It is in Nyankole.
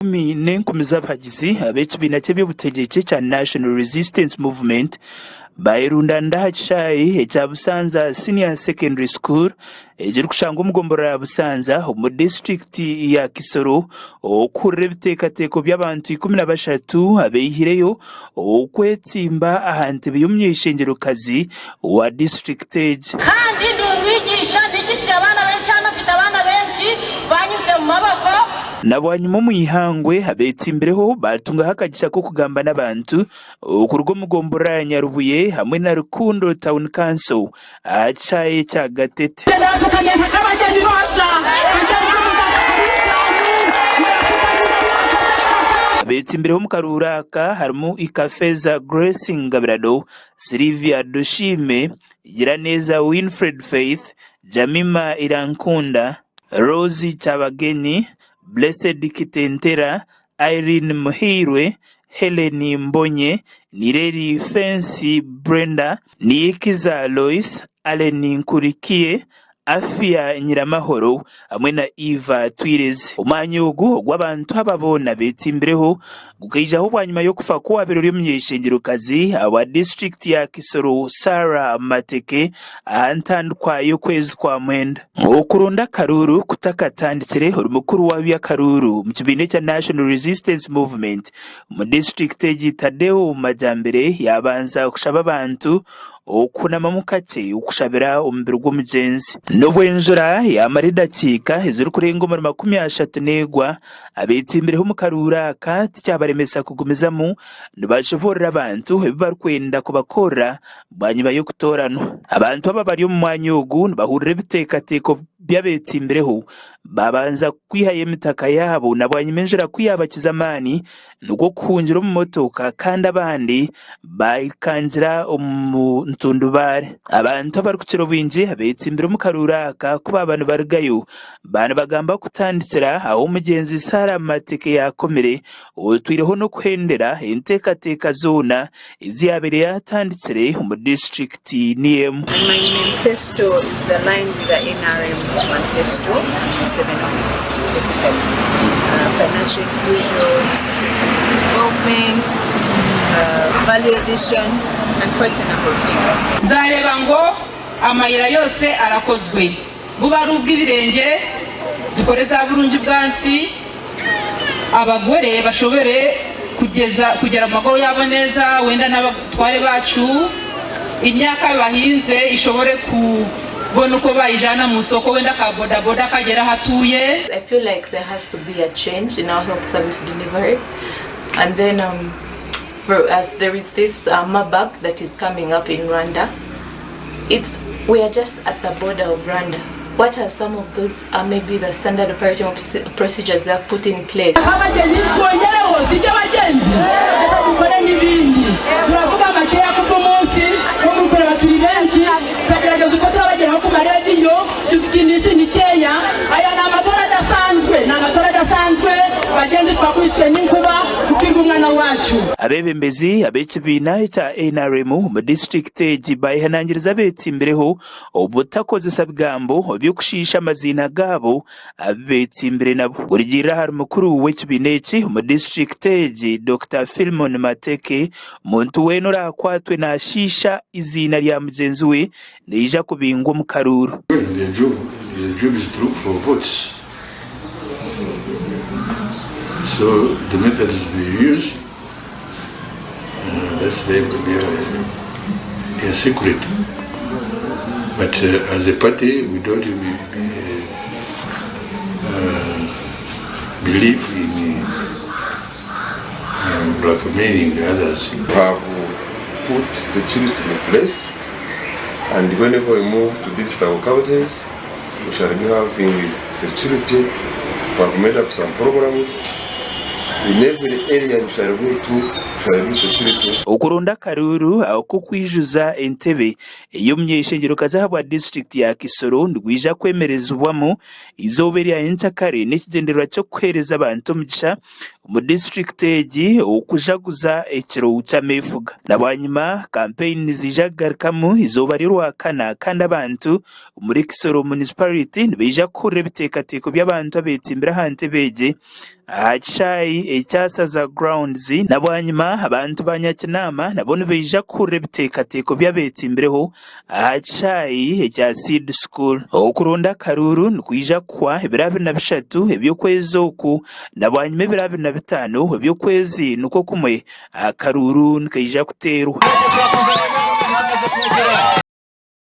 Enkumi n'enkumi z'abahagizi ab'ekibiina ky'eby'obutegyeki ekya National Resistance Movement bayerundanira aha kishaayi ekya Busanza Senior Secondary School ekirikushangwa omu gomborora ya Busanza omu disiturikiti ya Kisoro okuhurira ebiteekateeko by'abantu 13 abaihireyo okwetsimba aha ntebe y'omuny'eishengyerokazi wa disiturikiti egi. Kandi ndi omwigisha, ndigishije abaana baingi hanu, mfite abaana baingi banyuze mu maboko. Na bwanyima omu ihangwe abeetsimbireho baatungaho akagisha k'okugamba n'abantu okuruga omu gomborora ya Nyarubuye hamwe na Rukundo Town Council aha kishaayi ekya Gatete. Abeetsimbireho omu karuuru aka harimu Ikafeza Grace Ngabirano, Sylvia Dushime, Giraneza Winfred Faith, Jamima Irankunda, Rose Kyabagenyi, Blessed Kitentera, Irene Muhairwe, Hellen Mbonye, Nireri Fensi Brenda, Niyikiza Lois, Allen Nkurikiye, Afia Nyiramahoro hamwe na Eva Twirezi. Omwanya ogu ogw'abantu aba boona beetsimbireho gukaijaho bwanyima y'okufa kw'owaabaire ori omuny'eishengyerokazi wa disiturikiti ya Kisoro Sarah Mateke aha ntandikwa y'okwezi kwa mwenda. Okuronda akaruuru kutakatandikire, ori mukuru w'aby'akaruuru omu kibiina ekya National Resistance Movement omu disiturikiti egi Tadeo Majambere yaabanza kushaba abantu okuhunamamu kakye okushabira omubiri gw'omugyenzi. N'obu enjura yaamara edakiika ezirikurenga omuri 30 neegwa, abeetsimbireho omu karuuru aka tikyabaremesa kugumizamu nibashoboorora abantu ebi barikwenda kubakorera Bwanyima y'okutooranwa, abantu aba abari omu mwanya ogu nibahurira ebiteekateeko by'abeetsimbireho, babanza kwihayo emitaka yaabo na bwanyima enjura ku yaabakiza amaani nikwo kuhungira omu motoka kandi abandi baikangira omu ntundubaare. Abantu abarikukira obwingi abeetsimbire omu karuuru aka ku baaba nibarugayo, baaba nibagamba kutandikira ahu omugyenzi Sarah Mateke yaakomire otwireho n'okuhendera enteekateeka zoona ezi yaabaire yaatandikire omu disiturikiti niyo emwe. My manifesto is aligned with the NRM manifesto and Musevenomics basically. Financial inclusion, socio economic development, value addition and quite a number of things. Nzareeba ngu amayira yose arakozwe, buba ari ubw'ibirenge, dukore za burungi bwansi, abagore bashobore kugyeza kugyera omu mago yaabo neza wenda n'abatware bacu emyaka bahinze ishobore kubona uko bayijaana mu soko wenda ka bodaboda kagyere ahu atuye. I feel like there has to be a change in our health service delivery and then um, for as there is this uh, Marburg that is coming up in Rwanda it's we are just at the border of Rwanda what are some of those uh, maybe the standard operating procedures they have put in place Abagyenyi twongereho sibyo bagyenzi reka dukore n'ibindi turavuga makeya kubw'omunsi nk'omu kureba turi bengi tukagerageza uko turabageraho ku marediyo dufite iminsi mikeya aya ni amatora adasanzwe ni amatora adasanzwe bagyenzi twakubiswe n'inkuba kufirwa umwana wacu. Abeebembezi ab'ekibiina ekya NRM omu disiturikiti egi bayehanangiriza abeetsimbireho obutakozesa bigambo by'okushiisha amaziina gaabo abu beetsimbire nabo. Kurugiirira ahari mukuru w'ekibiina eki omu disiturikiti egi, Dokita Philemon Mateke, omuntu weena oraakwatwe naashiisha eiziina rya mugyenzi we naija kubingwa omu karuuru. Their job, their job is to look for votes. So the methods they use, that's their, their, their secret. But as a party, we don't believe in blackmailing others. We have put security in place and whenever we move to these sub-counties, we shall be having security. We have made up some programs. In every area we shall go to, we shall be security. Okuronda akaruuru ak'okwijuza entebe ey'omuny'eishengyerokazi ahabwa disiturikiti ya Kisoro nigwija kwemerezibwamu eizooba erya nyenkyakare n'ekigyendererwa ky'okuheereza abantu omugisha. omu disiturikiti egi okujaguza ekiro ky'ameefuga. Na bwanyima kampeyini niziija kugarukamu eizooba ry'Orwakana kandi abantu omuri Kisoro Munisiparite nibaija kuhurira ebiteekateeko by'abantu abeetsimbire aha ntebe egi aha kishaayi ekya Saza Grounds. Na bwanyima abantu ba Nyakinama nabo nibaija kuhurira ebiteekateeko by'abeetsimbireho aha kishaayi ekya Seed School. Okuronda akaruuru nikwija kuhwa ebiro 23 eby'okwezi oku na bwanyima ebiro 25 eby'okwezi nikwo kumwe akaruuru nikaija kuteerwa. Nk'oku twakuza reero tumaze kuhagera.